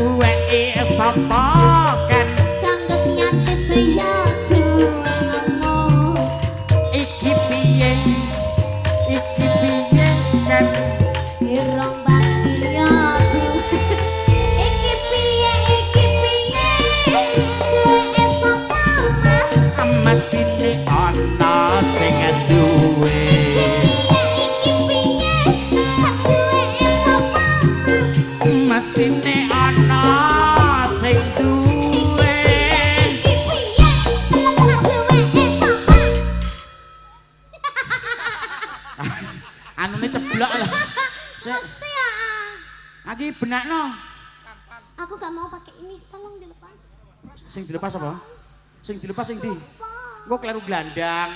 Duweke sapa kan? Sanggep nyantis ya duwekmu. Iki piye? Iki piye kan? Irong baki ya duwe. Iki piye, iki piye? Duweke sapa, Mas? Mestine ana sing duwe. Iki piye, hak duweke sapa, Mas? Mestine ana sing duwe. Iki piye, hak duweke sapa? Anune ceblok lho. Sik, Mesti ya. Aki benakno. Aku gak mau pakai ini, tolong dilepas. Sing dilepas apa? Sing dilepas sing ndi? Engko kleru glandang.